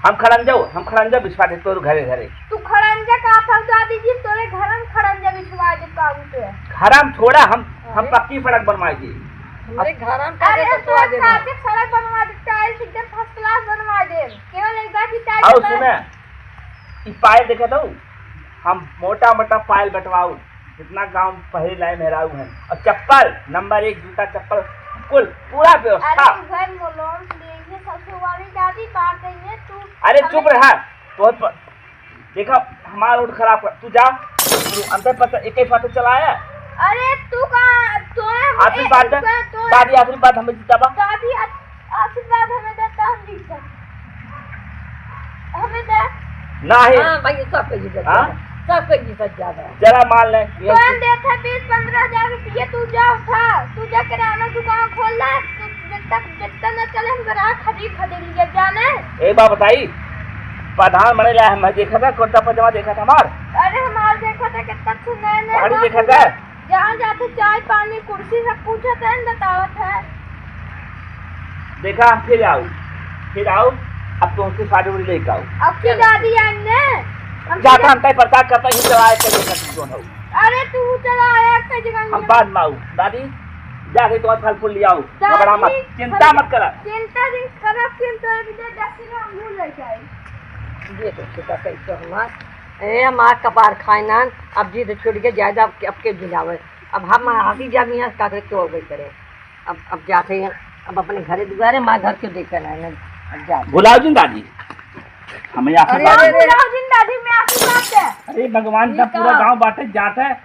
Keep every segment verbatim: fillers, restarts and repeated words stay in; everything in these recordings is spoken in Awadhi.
हम खड़ंजो, हम खड़ंजा बिछवा दे तोर घरे घरे। तू खड़ंजा का था दादी जी, तोरे घर में खड़ंजा बिछवा दे काबू पे। घर में छोड़ा, हम, हम अरे। पक्की सड़क बनवाई दे। हमरे घर में अरे, पहले तो तोर बनवा दे। खातिर सड़क बनवा दे, टाइल्स एकदम फर्स्ट क्लास बनवा दे। केवल एक बार की टाइल्स और बना सुने, ई पायल देखत हऊ, हम मोटा मोटा पायल बटवाऊ, जितना गांव पहले लाए मेहराऊ हैं। और चप्पल नंबर एक, जूता चप्पल, कुल पूरा व्यवस्था। अरे भाई, मोलोम ले, ये सबसे वाली दादी बात है ये तू। अरे हमें चुप रहा, तो प-, देखा हमारा रोड खराब कर, तू जा, तू अंदर पता एक ही फाटे चलाया। अरे तू का, तो आखिरी बात है, तो दादी आखिरी बात हमें जितावा। दादी आ- आशीर्वाद हमें देता, हम जीत जाते। हमें दे। नाही। हाँ भाई, सबके जीत जाता हाँ? है। सबके जीत जाता है। चला मान ले, ये कौन देता है बीस पन्द्रह हजार रुपये? तू जा उठा, तू जा किराना दुकान खोल ले, तू जितना, जितना न चले, हम ग्राहक खरीद, खरीद लिए जाने। एक बात बताई, प्रधान बने ला, मैं देखा था, कुर्ता पजामा देखा था हमार। अरे हमार देखा था, कितना सुंदर है, साड़ी देखा था। जहाँ जाते चाय पानी कुर्सी सब पूछत है, बतावत है। देखा, हम फिर आऊ, फिर आऊ, अब तो उसके साड़ी उड़ी लेके आऊ। अब की दादी आएंगे? हम जाता फिर हम तय प्रचार करता ही चला आए, चलिए करते कौन हो। अरे तू चला आया, एक जगह हम बाद में आऊ। दादी, जा के तुम्हारा फल फूल ले आऊ, दादी, घबरा मत, चिंता हम मत करा। चिंता नहीं करा, चिंता भी दे, दस किलो अंगूर लेके आई। ये तो छिपा कैसे हमार, ए, हमार कपार खाए नान, अब जिद छूट के जायदा अब के, अब के गिनावे। अब हम हाथी जब यहाँ का करे, तो हो गई करे। अब, अब जाते हैं, अब अपने घरे दुआरे, माँ घर के देखे ना, नहीं, अब जाते हैं। भुलाओ जिन दादी, हमें यहाँ अरे, अरे, अरे। भुलाओ जिन दादी, मैं आपकी बात है। अरे भगवान का ये पूरा का? गांव बाटे जात है,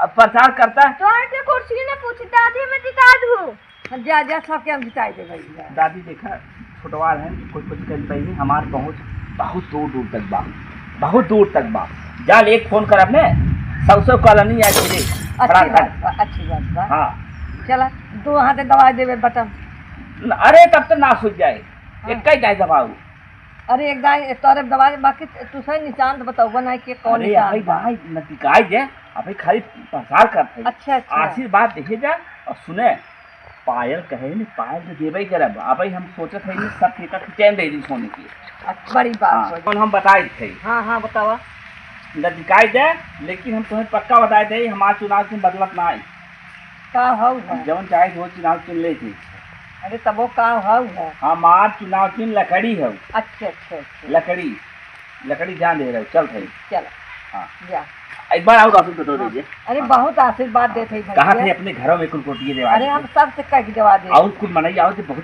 अब प्रचार करता है। तो आके कुर्सी ने पूछ दादी, मैं जिता दूँ। जा, जा, सबके हम जिताई दे भाई, जा। दादी देखा, छोटवार है, कुछ, कुछ कर पाएंगे, हमार पहुँच बहुत दूर, दूर तक बा, बहुत दूर तक बा। जा ले, एक फोन कर अपने, सौ, सौ कॉलोनी आ के ले, अच्छी फटाफट। बात बा, अच्छी बात बा। हाँ। चला, दो हाथ दबाए देवे बटन। न, अरे, तब तो ना सूझ जाए, हाँ। एक ही जाए दबाऊ। अरे, एक दाई, तोरे दबाए, बाकी तू सही निशान तो बताओ, बनाए के कौन अरे, निशान अरे बा? भाई, नतिकाई जे, अबे खाली प्रचार करत है। अच्छा, अच्छा। आशीर्वाद देखे जा और सुने, पायल कहे नहीं, पायल तो देबे ही करब। अबे हम सोचत है, सब ठेका के चैन दे दी सोने की। अच्छा, बड़ी बात हाँ, हो। कौन हम बताए थे। हाँ, हाँ, बतावा। नतिकाई जे, लेकिन हम तुम्हें पक्का बताए थे, हमार चुनाव चिन्ह बदलत ना है। का हऊ है? जवन चाहे हो चुनाव चिन्ह ले थी। अरे, तबो का हऊ है? हमार चुनाव चिन्ह लकड़ी है। अच्छा, अच्छा, अच्छा। लकड़ी। लकड़ी जान दे रहे हो, चल भाई। चल। हाँ। जा। एक बार आओ, आशीर्वाद तो दे हाँ। दीजिए। अरे, हाँ। बहुत आशीर्वाद देत है भैया। कहा थे अपने घरों में कुल कोटिये देवा अरे, दीजिए। हम सबसे कह के देवा दे। और कुल मनई आओ तो बहुत